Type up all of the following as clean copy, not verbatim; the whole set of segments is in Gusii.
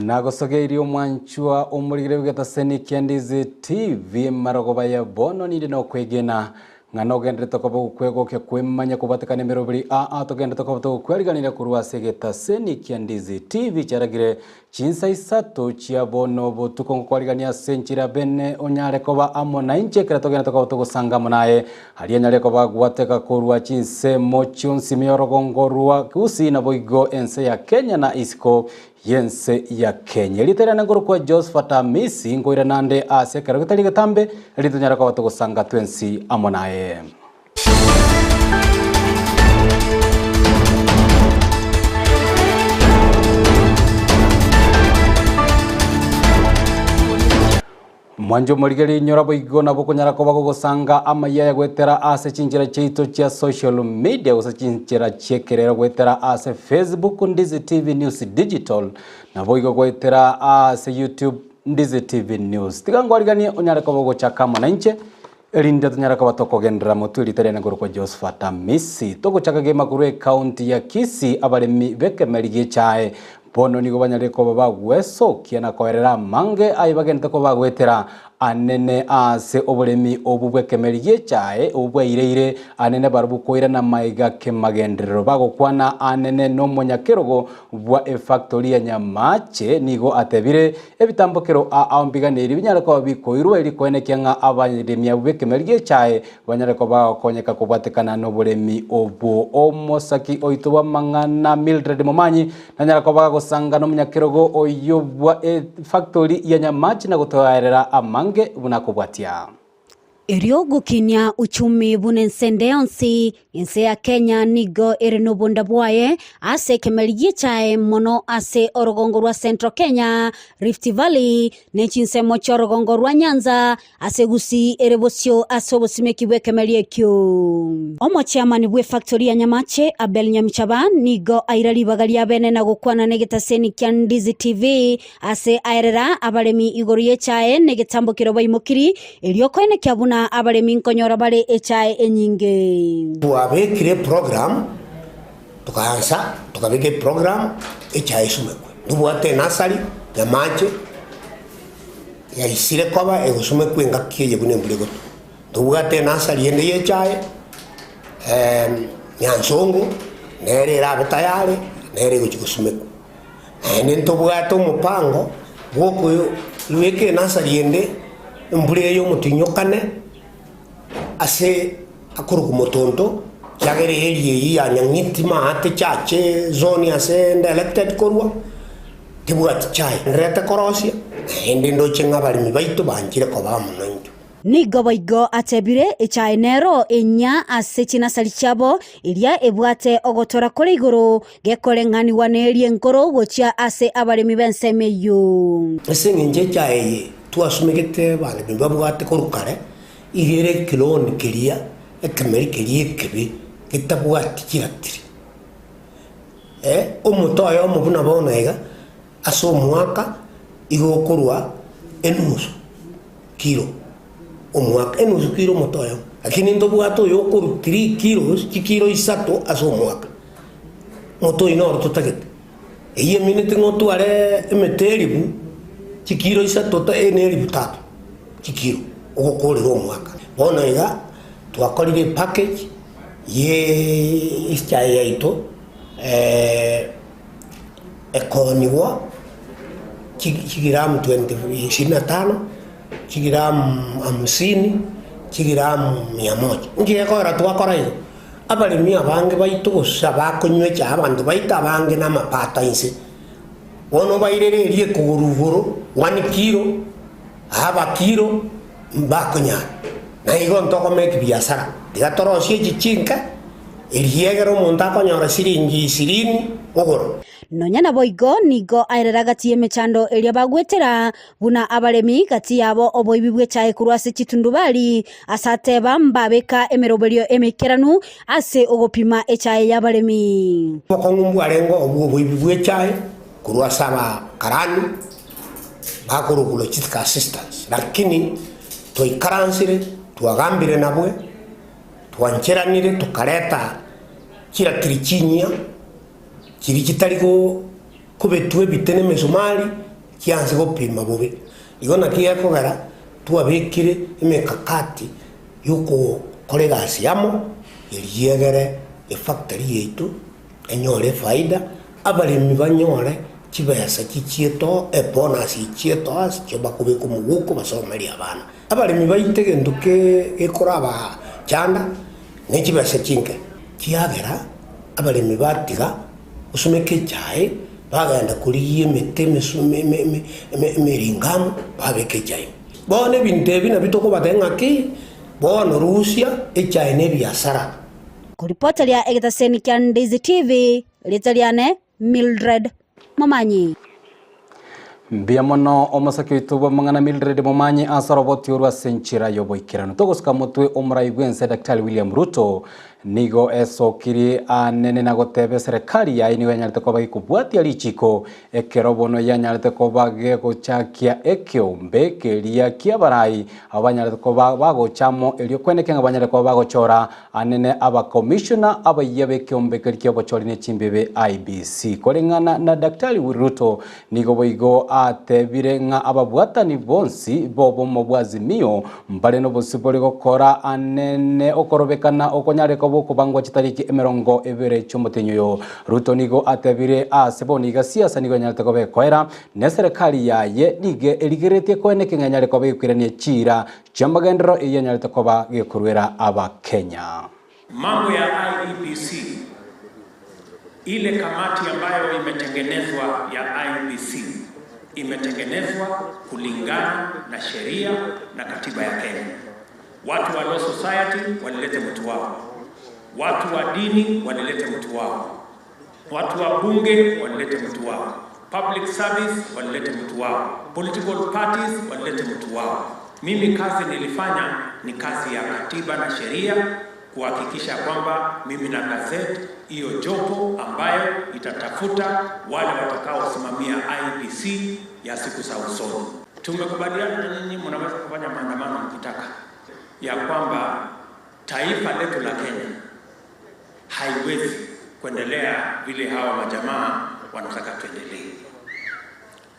Nagosogeirie omwanchwa omorigire bw'egetaseni kia Ndizi TV marogoba ya bono ninde nokwegena ng'a nogenderete koba ogokwegokia kwemanya kobwatekana emeroberi aa togenderete koba togokwariganera korwa ase egetaseni kia Ndizi TV chiaragire chinsa isato chia bono botuko ngokwarigania ase enchera bene onyare koba amo nainche ekero togenderete koba togosanga amo naye aria anyare koba gwateka korwa chinsemo chionsi ime y'orogongo rwa Gusii naboigo ense ya Kenya na isiko y'ense ya Kenya. Erieta riane nkorokwa Josephat Amisi, nkoirana nde ase ekero getari getambe, erio tonyare koba togosanga twensi amo naye. Mwanche omorigereria inyora boigo nabo okonyara koba gogosanga amayia aya goetera ase chinchera chiaito chia social media gose chinchera chi'ekerero goetera ase Facebook Ndizi TV News Digital naboigo goetera ase YouTube Ndizi TV News. Tiga nkwariganie onyare koba ogochaka amo nainche erinde tonyare koba tokogenderera motwe erieta riane nkorokwa Josephat Amisi. Togochaka kegima korwa ecounty ya Kisii abaremi b'ekemeri gi'echae Bono nigo banyarire koba bagwesokia na koerera amange aye bagenderete koba bagoetera anene aase oboremi obwo bw'ekemeri gi'echae obwo bwaireire anene barobwo koirana maiga kemagenderero. Bagokwana anene nomonyakerogo bwa efactori ya Nyamache nigo atebire, Ebitambokero ao mbiganeiri binyare koba bikoirwa eri koenekia ng'a abaremi abwo b'ekemeri gi'echae Banyare koba gokonyeka kobwatekana noboremi obwo. Omosaki oito bw'amang'ana Mildred Momanyi nanyare koba gagosanga nomonyakerogo oyio bwa efactori ya Nyamache na gotoerera amange buna akobwatia. Erio gokinia uchumi buna ense ende yonsi, ense ya Kenya nigo ere nobonda bwaye ase ekemeri gi'echae mono ase orogongo rwa Central Kenya, Rift Valley, ne chinsemo chi'orogongo rwa Nyanza Ase Gusii ere bosio ase obosimeki bw'ekemeri ekio. Omochairman bw'efactory ya Nyamache, Abel Nyamichaba, nigo aira ribaga ria bene na gokwana negetaseni kia Ndizi TV ase aerera abaremi igoro y'echae na egetambokero baimokiri erio koenekia buna abaremi nkonyora bare echae enyinge. Twabekire eprogram, tokaansa tokabeka eprogram echae esumekwe. Ntobwate enasari, Nyamache. Yaisire koba egosumekwa engaki eye buna embura egotwa. Tobwate enasari ende y'echae, nyansongo, nere erabe tayari, nere egochia gosumekwa. Naende ntobwate omopango bw'okoyobeka enasari ende embura eye omotinyokane ase akorokwa motonto, ekiagera area eyio ya Nyang'iti maate chache zone ase nde elected korwa. Tibwati chaye nderete korosia, naende ndoche ng'a abaremi baito banchire koba amo naintwe. Nigo boigo atebire, Echaye nero enyia ase chinasari chiabo, eria ebwate ogotora kore igoro, gekoreng'anigwa neria enkoro gochia ase abaremi b'ensemo eyio. Ase engencho echaye eye twasumegete abaremi babwate korwa kare, iga ere ekeloni keria, ekemeri keria ekebe, getabwati chiratiri. Omote oyomo buna bono iga, ase omwaka igo okorwa enusu kilo omwaka, enusu kilo omote oyomo. Lakini ntobwate oyo okorwa three kilos, chikilo isato ase omwaka. Omote oyio noro totagete. Eyio emineti ng'a otware emete elifu, chikilo isato ta ne elifu tatu, chikilo ogokorera omwaka. Bono iga, twakorire epackage. Y'echae yaito ekoonigwa chigiramu 25, chigiramu hamsini, chigiramu mia moja. Inki gekogera twakora igo? Abaremi abange baito gose abakonywa echae abanto baito abange namapato inse. Bono obairere eria ekogoro igoro one kilo, aba kilo mbakonyara. Na igo ntogomeki biasara, tiga torosie echi chinke, eriegere omonto akonyora siringi isirini ogora. Nonya naboigo nigo aerera gati y'emechando eria bagwetera, buna abaremi gati yabo oboibi bw'echae korwa ase chitundubari, ase ateba mbabeka emeroberio emeikeranu ase ogopima echae y'abaremi. Obokong'u mbwarenge obwo oboibi bw'echae korwa ase abakarani bakorokwa logistic assistance, lakini Twaikaransire, twagambire nabwe, twancheranire tokareta chiratiri chinyia, chiria chitari kobetwa ebite na emesumari, chianse gopima bobe. Igo naki gekogera twabekire emekakati y'ogokora egasi amo, erio egere efactory yaito enyore efaida, abaremi banyore chibesa chichiete ebonus echiete ase chio bakobeka omoguko basomerie abana. Abaremi baito egento gekorabachanda ne chibesa chinke, kiagera abaremi batiga gosumeka echae, bagenda korigia emete emeringamu babeka echae ime. Bono ebinto ebi nabio tokobatebia ng'aki, bono rusia echae na ebiasara. Koripoteria egetaseni kia Ndizi TV, rieta riane Mildred Momanyi. Mbuya mono omosake oito bw'amang'ana Mildred Momanyi ase oroboti orwo ase enchera y'oboikeranu. Togosuka motwe omorai bw'ense Daktari William Ruto nigo esokirie anene na goteba eserekari yaye nigo yanyarete koba gekobwatia richiko ekero bono yanyarete koba gegochakia ekeombe keria ki'abarai abo banyarete koba bagocha amo erio kweneke ng'a banyare koba bagochora Anene abakomishona abayia b'ekeombe keria ki'obochori ne chimbibe, IEBC. Koreng'ana na Daktari Willy Ruto, nigo boigo atebire ng'a ababwatani bonsi b'obomo bwa Azimio mbare nobosibore gokora anene okorobekana okonyare koba okobangwa chitariki 20 chi'omotenyi oyo. Ruto nigo atebire ase bono iga siasa nigo enyarete koba ekoera, na eserekari yaye nigo erigeretie koeneke ng'a enyare koba egokwirania chiira Chi'amagenderero eyio anyarete koba gekoruera Abakenya. Mambo ya IEBC, ile kamati ambayo imetengenezwa ya IEBC imetengenezwa kulingana na sheria na katiba ya Kenya. Watu wa Law Society walilete mtu wao, watu wa dini walilete mtu wao, Watu wa bunge walilete mtu wao, public service walilete mtu wao, political parties walilete mtu wao. Mimi kazi nilifanya ni kazi ya katiba na sheria kuhakikisha kwamba mimi na gazette hiyo jopo ambayo itatafuta wale watakaosimamia IEBC ya siku za usoni. Tumekubaliana na nyinyi, mnaweza kufanya maandamano mkitaka, ya kwamba taifa letu la Kenya haiwezi kuendelea vile hawa majamaa wanataka tuendelee.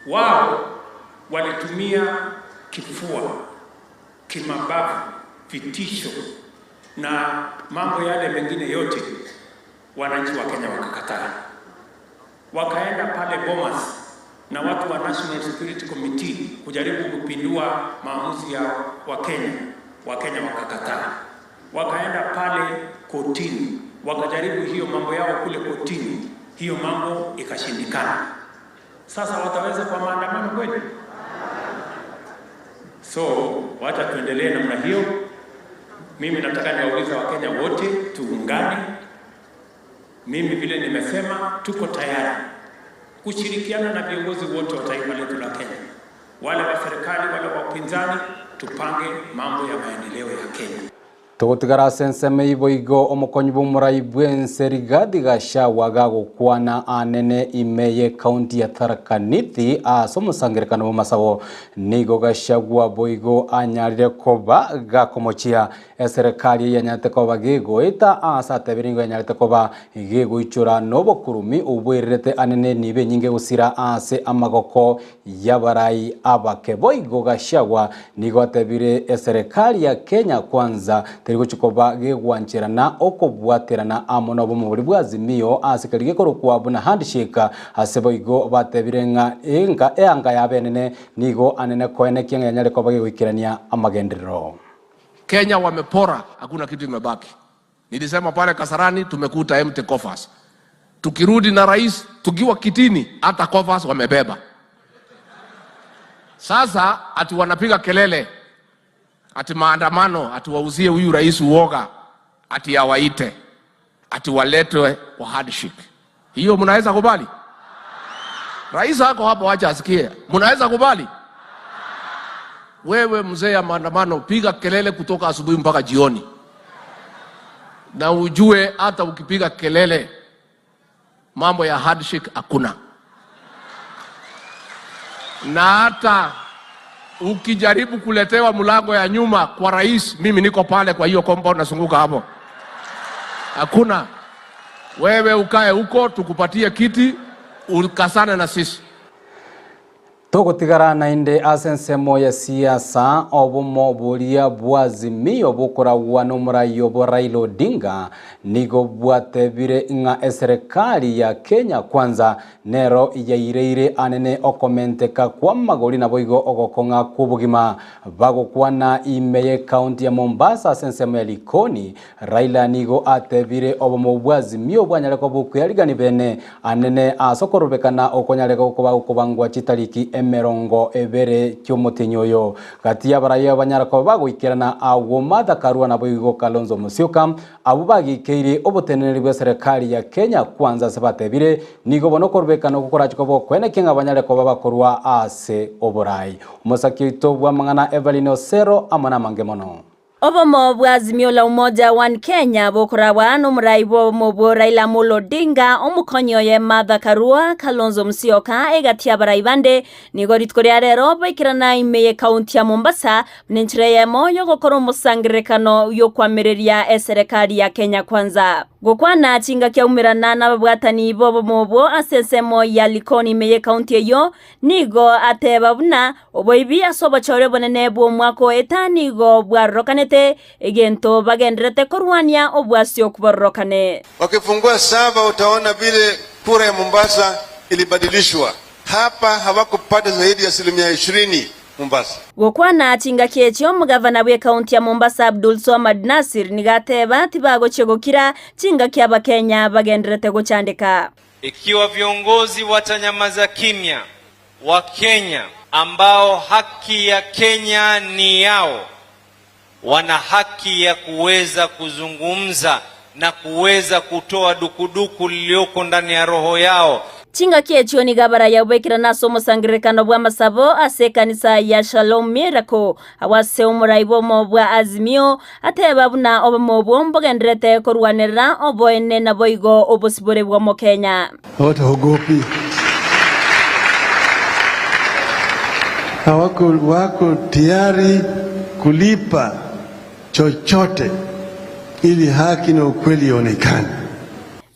Wao walitumia kifua, kimabavu, vitisho na mambo yale mengine yote, wananchi wa Kenya wakakataa. Wakaenda pale Bomas na watu wa National Security Committee kujaribu kupindua maamuzi ya Wakenya, Wakenya wakakataa. Wakaenda pale kotini, wakajaribu hiyo mambo yao kule kotini, hiyo mambo ikashindikana. Sasa wataweza kwa maandamano kweli? So wacha tuendelee namna hiyo. Mimi nataka niwaulize Wakenya wote tuungane. Mimi vile nimesema, tuko tayari kushirikiana na viongozi wote wa taifa letu la Kenya, wale wa serikali, wale wa upinzani, tupange mambo ya maendeleo ya Kenya. Togotigara ase ensemo eyio boigo omokonyi bw'omorai bw'ense Rigathi Gachagua gagokwana anene ime y'ecounty ya Tharaka Nithi ase omosangerekano bw'amasabo. Nigo Gachagua boigo anyarire koba gakomochia Eserekari eye yanyarete koba gegoeta aase atebire nigo yanyarete koba gegoichora nobokurumi obwererete anene nibe enyinge gosira aase amagoko y'abarai abake. Boigo Gachagua nigo atebire eserekari ya Kenya Kwanza teri gochia koba gegwancherana okobwaterana amo nobomo boria bwa Azimio ase keria gekorokwa buna handshake ase boigo batebire ng'a enga eanga yabo enene nigo anene koenekia ng'a yanyare koba gegoikerania amagenderero. Kenya wamepora, hakuna kitu imebaki. Nilisema pale Kasarani tumekuta empty coffers. Tukirudi na rais tukiwa kitini, hata coffers wamebeba. Sasa ati wanapiga kelele ati maandamano, ati wauzie huyu rais uoga, ati awaite, ati waletwe kwa handshake. Hiyo mnaweza kubali? Rais ako hapo, acha asikie. Mnaweza kubali? Wewe mzee ya maandamano, piga kelele kutoka asubuhi mpaka jioni, na ujue hata ukipiga kelele mambo ya handshake hakuna, na hata ukijaribu kuletewa mlango ya nyuma kwa rais, mimi niko pale kwa hiyo compound nasunguka hapo, hakuna. Wewe ukae huko tukupatie kiti ukasane na sisi. Togotigara naende ase ensemo ya siasa, obomo boria bw'Azimio bokoragwa nomorai obo Raila Odinga nigo bwatebire ng'a eserekari ya Kenya Kwanza nero yaireire anene okomenteka kw'amagori naboigo ogokong'a kw'obogima. Bagokwana ime y'ecounty ya Mombasa ase ensemo ya Likoni, Raila nigo atebire obomo bw'Azimio bwanyare koba bokwearigani bene anene ase okorobekana okonyare gokoba gokobangwa chitariki emerongo ebere chi'omotienyi oyo. Gati y'abarai aba banyare koba bagoikerana agwo Martha Karua naboigo Kalonzo Musyoka, abwo bagikeire oboteneneri bw'eserekari ya Kenya Kwanza ase batebire nigo bono okorobekana okwo korache koba okwenekia ng'a banyare koba bakorwa ase oborai. Omosaki oito bw'amang'ana Evelyn Osero amo namange mono. Obomo bwa Azimio la Umoja One Kenya bokoragwa nomorai bw'obomo obwo Raila Amolo Odinga, omokonyi oye Martha Karua, Kalonzo Musyoka egati y'abarai bande nigo rituko ria rero baikerana ime y'ekaunti ya Mombasa buna enchera eyemo y'ogokora omosangererekano y'okoamereria eserekari ya Kenya Kwanza. Gokwana chingaki aumerana nababwatani b'obomo obwo ase ensemo ya Likoni ime y'ekaunti eyio, Nigo ateba buna oboibi ase obochore obonene bw'omwaka o eta nigo bwarorokanete, egento bagendererete korwania obwasi okbororokane. Wakifungua saba utaona vile kura ya Mombasa ilibadilishwa. Hapa hawakupata zaidi ya asilimia 20 Mombasa. Gokwana chingaki echio omogavana bw'ekaunti ya Mombasa Abdul Swamad Nassir nigo ateba tibagochia gokira chingaki abakenya bagendererete gochandeka. Ikiwa viongozi watanyamaza kimya, Wakenya ambao haki ya Kenya ni yao, wana haki ya kuweza kuzungumza na kuweza kutoa dukuduku lililoko ndani ya roho yao. Chingaki echio nigo abaraya baikerana ase omosangererekano bw'amasabo ase ekanisa ya Shalom Miracle, agwo ase omorai bw'omo bwa Azimio, ateba buna obomo obwo mbogendererete korwanerera oboene naboigo obosibore bw'Omokenya. Hawataogopi, hawako wako tayari kulipa chochote ili haki na ukweli ionekane.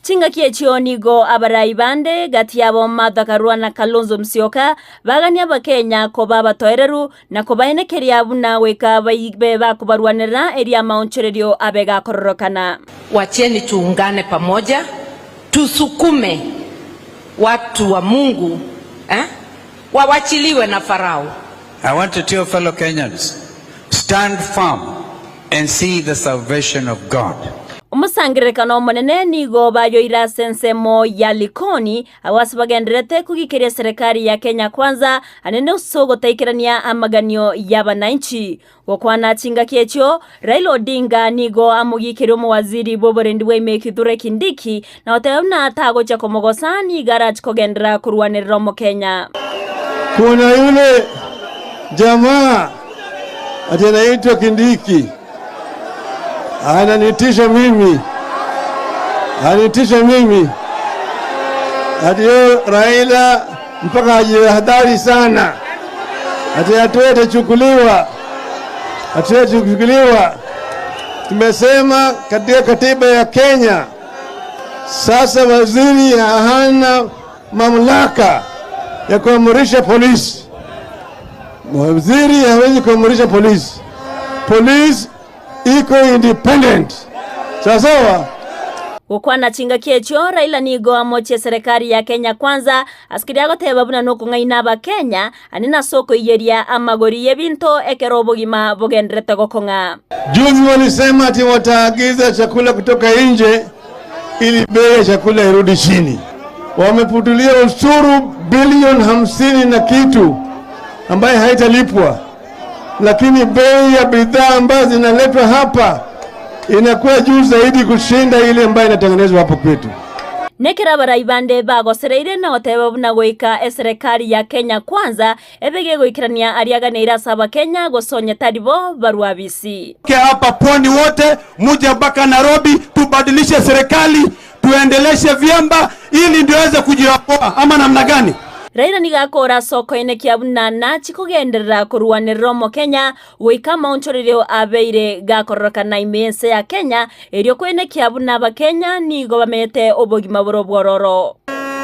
Chingaki echio nigo abarai bande gati yabo Martha Karua na Kalonzo Musyoka bagania Abakenya koba abatoereru na kobaenekeria buna goika baibe bakobarwanerera erio amaonchorerio abe gakororokana. Wacheni tuungane pamoja tusukume watu wa Mungu eh, wawachiliwe na Farao. I want to tell fellow Kenyans, stand firm and see the salvation of God. Omosangererekano omonene nigo bayoire ase ensemo ya Likoni, agwo ase bagendererete kogikeria eserekari ya Kenya Kwanza anene ase ogotaikerania amaganio y'abananchi. Gokwana chingaki echio, Raila Odinga nigo amogikerie omowaziri bw'oborendi bwa ime Kithure Kindiki na goteba buna tagochia komogosa nigo arache kogenderera korwanerera Omokenya. Kuna yule jamaa ati anaitwa Kindiki ananitisha mimi, ananitisha mimi ati yo Raila mpaka ajihadhari sana, ati hatua itachukuliwa, hatua itachukuliwa. Tumesema katika katiba ya Kenya sasa waziri hana mamlaka ya kuamrisha polisi. Waziri hawezi kuamrisha polisi. Polisi iko independent. Sawa sawa. Gokwana chingaki echio, Raila nigo amochie eserekari ya Kenya Kwanza ase keria agoteba buna nokong'aina Abakenya ande nase okoiyeria amagori y'ebinto ekero obogima bogendererete gokong'a. Juzi walisema ati wataagiza chakula kutoka nje ili bei ya chakula irudi chini. Wameputulia ushuru bilioni 50 na kitu ambaye haitalipwa, lakini bei ya bidhaa ambazo zinaletwa hapa inakuwa juu zaidi kushinda ile ambayo inatengenezwa hapo kwetu. Nekero abarai bande bagosereire na goteba buna goika eserekari ya Kenya Kwanza ebe gegoikerania aria aganeire ase Abakenya gose onye tari bo barue abisi. Hapa pwani wote muje mpaka Nairobi tubadilishe serikali tuendeleshe vyamba ili ndio weze kujiokoa ama namna gani? Raila nigo akora ase okoenekia buna nachi kogenderera korwanerera Omokenya goika amaonchorerio abeire gakororokana ime y'ense ya Kenya erio koenekia buna Abakenya nigo bamenyete obogima bore obwororo.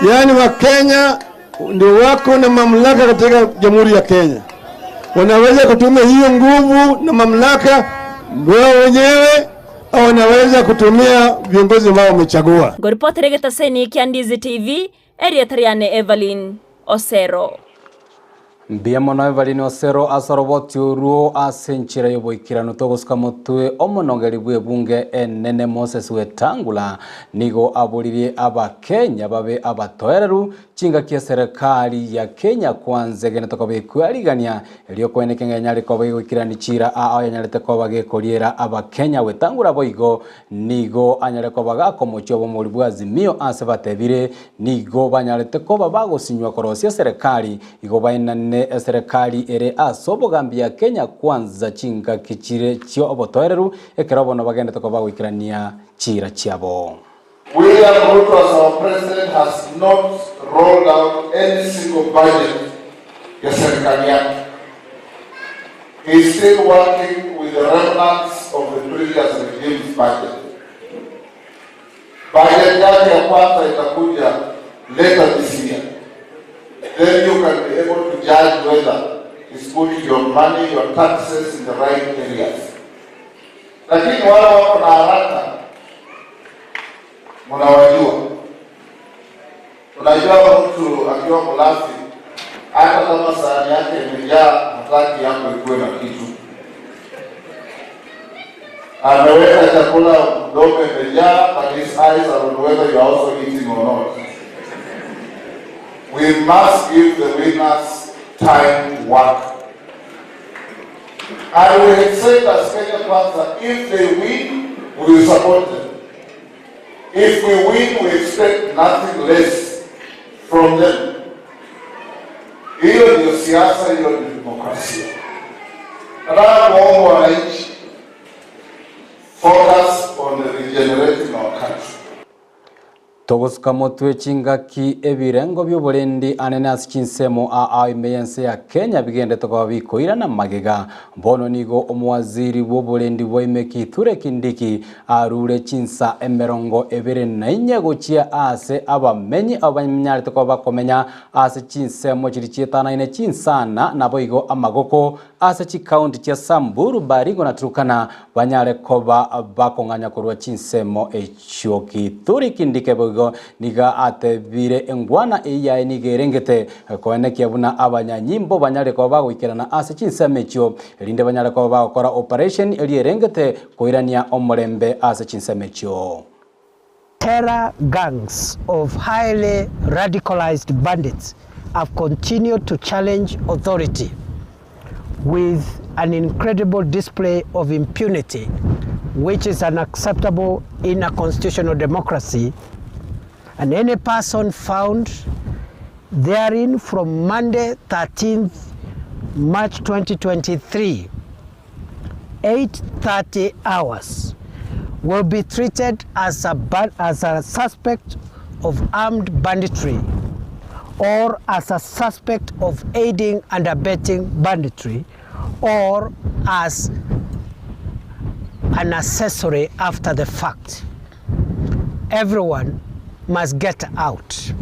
Yaani Wakenya ndio wako na mamlaka katika Jamhuri ya Kenya, wanaweza kutumia hiyo nguvu na mamlaka wao wenyewe au wanaweza kutumia viongozi ambao wamechagua. Ngoripotera egetaseni kia Ndizi TV, erieta riane Evelyn Osero. Mbuya mono Evelyn Osero ase oroboti orwo ase enchera y'oboikeranu togosuka motwe omonogeri bw'ebunge enene Moses Wetangula nigo aboririe Abakenya babe abatoereru chingaki eserekari ya Kenya Kwanza egene tokoba ekwarigania Erio koeneke ng'a enyare koba egoikerania chiira aa oyanyarete koba gekoriera Abakenya gwetangura boigo nigo anyare koba gakomochia obomori bwa Azimio ase batebire nigo banyarete koba bagosinywa korosia eserekari igo baenane eserekari ere ase obogambi ya Kenya Kwanza chingaki chire chio obotoereru ekero bono bagendete koba bagoikerania chiira chiabo. William Ruto as our president has not rolled out any single budget ya serikali yake. He is still working with the remnants of the previous regime's budget. Budget yake ya kwanza itakuja later this year. Then you can be able to judge whether he's putting your money, your taxes in the right areas. Lakini wale wako na haraka mnawajua. Unajua mtu akiwa mlafi, hata kama sahani yake imejaa, hataki yako ikuwe na kitu. Ameweka chakula mdomo imejaa, but his eyes are on whether you are also eating or not. We must give the winners time to work. And we had said as Kenya Kwanza, if they win, we will support them. If we win, we expect nothing less from them. Hiyo ndio siasa, hiyo ndio demokrasia. Nataka kuomba wananchi, focus on regenerating our country. Togosuka motwe chingaki ebirengo bi'oborendi anene ase chinsemo aa ime y'ense ya Kenya bigendete koba bikoirana magega. Bono nigo omowaziri bw'oborendi bwa ime Kithure Kindiki arure chinsa emerongo ebere na inye gochia ase abamenyi abo banyarete koba bakomenya ase chinsemo chiria chietanaine chinsana naboigo amagoko ase chikaunti chia Samburu, Baringo na Turkana banyare koba bakong'anya korwa chinsemo echio. Kithure Kindiki boigo nigo atebire engwana eyio yaye nigo erengete koenekia buna abanyanyimbo banyare koba bagoikerana ase chinsemo echio erinde banyare koba bagokora operation eria erengete koirania omorembe ase chinsemo echio. Terror gangs of highly radicalized bandits have continued to challenge authority with an incredible display of impunity which is unacceptable in a constitutional democracy and any person found therein from Monday 13th March 2023 8:30 hours will be treated as a, as a suspect of armed banditry or as a suspect of aiding and abetting banditry or as an accessory after the fact. Everyone must get out.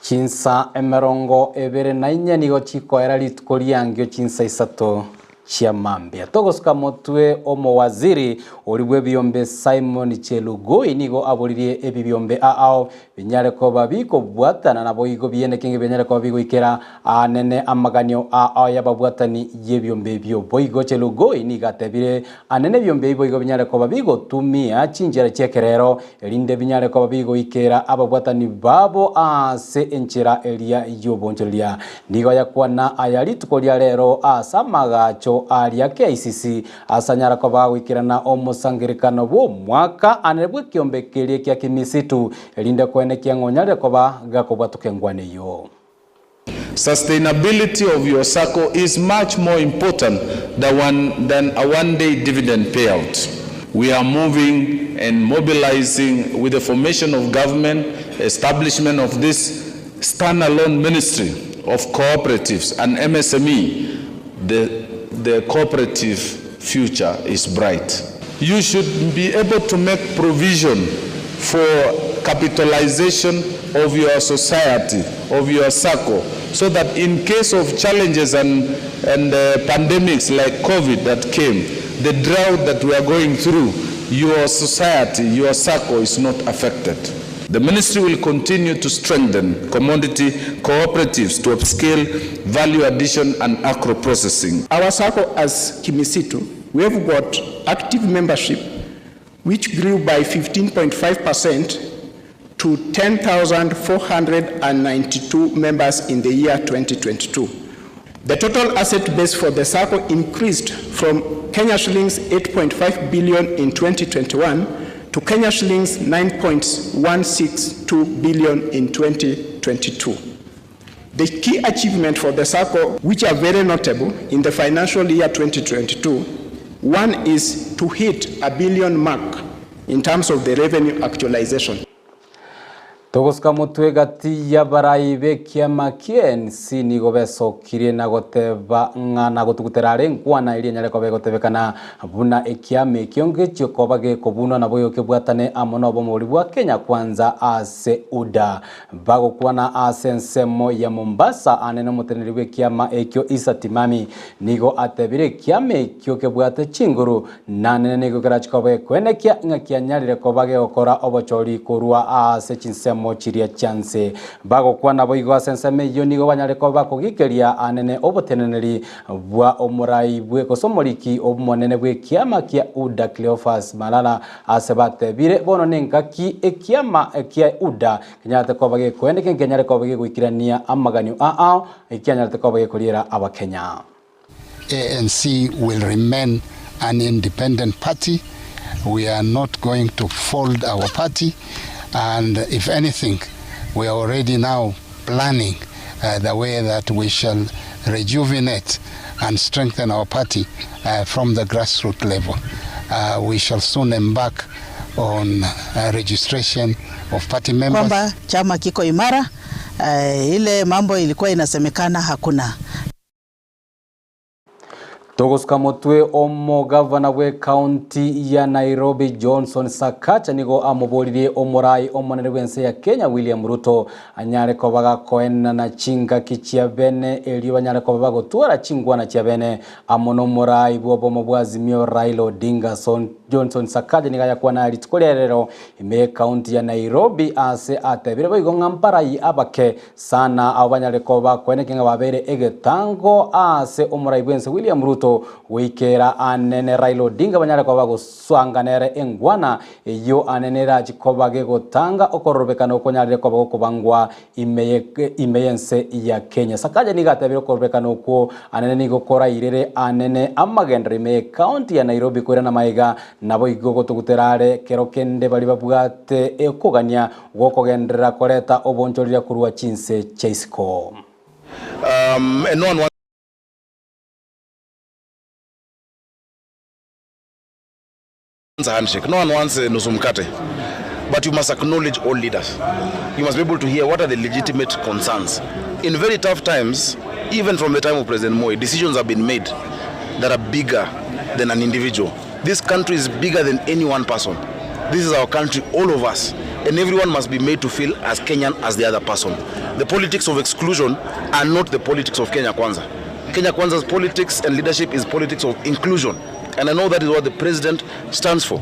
Chinsa emerongo ebere na inye nigo chikoera rituko riangio chinsa isato chia mambia. Togosuka motwe omowaziri oria bw'ebiombe Simon Chelugui nigo aboririe ebibiombe ao binyare koba bikobwatana naboigo biene kenge binyare koba bigoikera anene amaganio ao y'ababwatani y'ebiombe ebio. Boigo Chelugui nigo atebire anene ebiombe ebi boigo binyare koba bigotumia chinchera chi'ekerero erinde binyare koba bigoikera ababwatani babo ase enchera eria y'obonchoreria. Nigo ayakwana aya rituko ria rero ase amagacho aria KICC ase anyara koba agoikerana omosangerekano bw'omwaka anene bw'ekiombe keria kia kimisitu erinde koenekia ng'a onyarire koba gakobwatoka engwana eyio. Sustainability of your sacco is much more important than one, than a one-day dividend payout. We are moving and mobilizing with the formation of government, establishment of this standalone ministry of cooperatives and MSME. The, the cooperative future is bright. You should be able to make provision for capitalization of your society. of your Sacco so that in case of challenges and, and pandemics like COVID that came, the drought that we are going through, your society, your Sacco is not affected. The ministry will continue to strengthen commodity cooperatives to upscale value addition and agro processing. Our Sacco as Kimisitu, we have got active membership which grew by 15.5% to 10,492 members in the year 2022. The total asset base for the Sacco increased from Kenya shillings 8.5 billion in 2021 to Kenya shillings 9.162 billion in 2022. The key achievement for the Sacco, which are very notable in the financial year 2022, one is to hit a billion mark in terms of the revenue actualization. Togosuka motwe gati y'abarai b'ekiama ki'NC nigo besokirie na goteba ng'a na gotugutera are nkwana eria enyare koba egotebekana buna ekiama ekio ngechio koba gekobunwa nabo igo kebwatane amo na obomori bwa Kenya Kwanza ase UDA. Bagokwana ase ensemo ya Mombasa ane na omoteneneri bw'ekiama ekio Issa Timami nigo atebire ekiama ekio kebwate chinguru nanene nigo kerachi koba gekoenekia ng'a kianyarire koba gegokora obochori korwa ase chinsemo chiria chianse. Bagokwana boigo ase ensemo eyio nigo banyare koba bakogikeria anene oboteneneri bwa omorai bwe gose omoriki omonene bw'ekiama kia UDA Cleophas Malala ase batebire bono nengaki ekiama kia UDA kenyarete koba gekoenekia nkenyare koba gegoikerania amaganio ao ekianyarete koba gekoriera abakenya. ANC will remain an independent party. We are not going to fold our party, and if anything, we are already now planning the way that we shall rejuvenate and strengthen our party from the grassroots level. We shall soon embark on registration of party members. Kwamba chama kiko imara, ile mambo ilikuwa inasemekana hakuna. Togosuka motwe omogavana bwe county ya Nairobi Johnson Sakaja nigo amoboririe omorai omonene bw'ense ya Kenya William Ruto anyare koba gakoenana chingaki chia bene erio banyare koba bagotwara chingwana chia bene amo n'omorai bw'obomo bwa Azimio Raila Odinga. Son Johnson Sakaja nigo ayakwana rituko ria rero ime county ya Nairobi ase atebire boigo ng'a mparai abake sana abo banyare koba bakoeneke ng'a babere egetango ase omorai bw'ense William Ruto goikera anene Raila Odinga banyare koba bagoswanganere engwana eyo anene erachikoba gegotanga okororobekana okonyarire koba gokobangwa ime ime y'ense ya Kenya. Sakaja nigo atebire okororobekana okwo anene nigo korairere anene amagendero ime county ya Nairobi koirana maiga nabo igo gotogutera are kero kende bari babwate ekogania gokogenderera koreta obonchorira korwa chinse chia isiko. And no one wants a handshake. No one wants a nusu mkate. But you must acknowledge all leaders. You must be able to hear what are the legitimate concerns. In very tough times, even from the time of President Moi, decisions have been made that are bigger than an individual. This country is bigger than any one person. This is our country, all of us. And everyone must be made to feel as Kenyan as the other person. The politics of exclusion are not the politics of Kenya Kwanza. Kenya Kwanza's politics and leadership is politics of inclusion. And I know that is what the president stands for.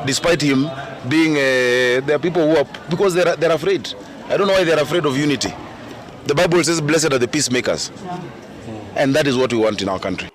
Despite him being, there are people who are, because they're afraid. I don't know why they're afraid of unity. The Bible says, blessed are the peacemakers. And that is what we want in our country.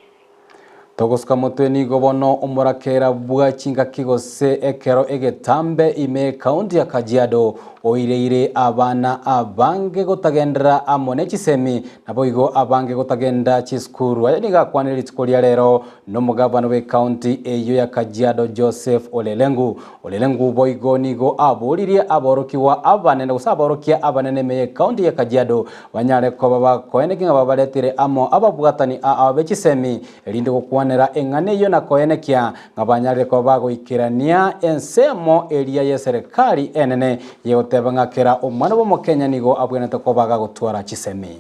Togosuka motwe nigo bono omorakera bwa chingaki gose ekero egetambe ime county ya Kajiado oireire abana abange gotagendera amo ne chisemi nabo igo abange gotagenda chisukuru. Aya nigo akwanire rituko ria rero n'omogavana bwe county eyo ya Kajiado Joseph Olelengu. Olelengu boigo nigo aboririe aborokiwa abanene gose aborokia abanene ime county ya Kajiado banyare koba bakoeneki ng'a babaretire amo ababwatani abe chisemi erinde gokwanera eng'ana eyo na koenekia ng'a banyare koba bagoikerania ensemo eria ya serikali enene yegoteba ng'a omwana bw'omokenya nigo abwenete koba gagotwara chisemi.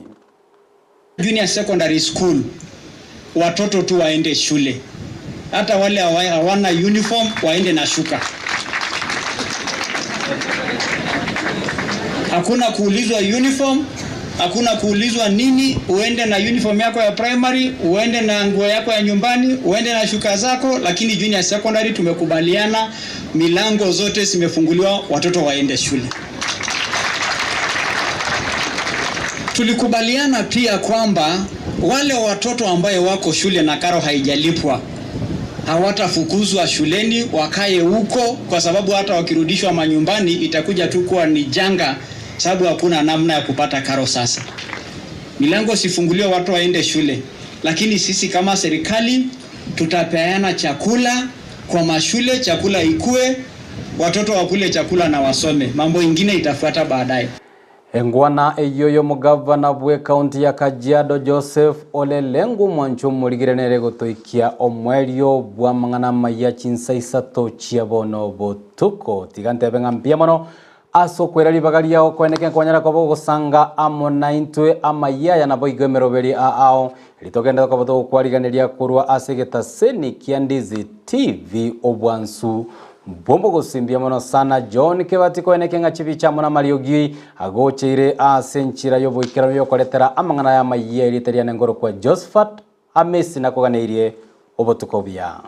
Junior secondary school watoto tu waende shule, hata wale hawana uniform waende na shuka. Hakuna kuulizwa uniform. Hakuna kuulizwa nini, uende na uniform yako ya primary, uende na nguo yako ya nyumbani, uende na shuka zako, lakini junior secondary tumekubaliana milango zote zimefunguliwa, watoto waende shule. Tulikubaliana pia kwamba wale watoto ambaye wako shule na karo haijalipwa hawatafukuzwa shuleni, wakae huko, kwa sababu hata wakirudishwa manyumbani itakuja tu kuwa ni janga, sababu hakuna namna ya kupata karo. Sasa milango sifunguliwe, watu waende shule, lakini sisi kama serikali tutapeana chakula kwa mashule, chakula ikue, watoto wakule chakula na wasome, mambo ingine itafuata baadaye. Engwana eyio y'omogavana bwe county ya Kajiado Joseph Ole Lenku mwancho omorigire nere gotoikia omwerio bwa amang'ana amaya chinsa isato chia bono botuko. Tiga ntebe ng'a mbuya mono ase okwera ribaga riao koeneke nkwanyara koba ogosanga amo naintwe amaya aya nabo igo emeroberi ao erio togende tokoba togokwariganeria korwa ase egetaseni kia Ndizi TV obwansu Bombo gosimbia mono sana John Kebati koeneke ng'a chibicha amo na amariogi agocheire ase enchera y'oboikeranu yokoretera amang'ana ya amayia erite riane ngoro kwa Josephat Amesi nakoganeirie obotuko obuya.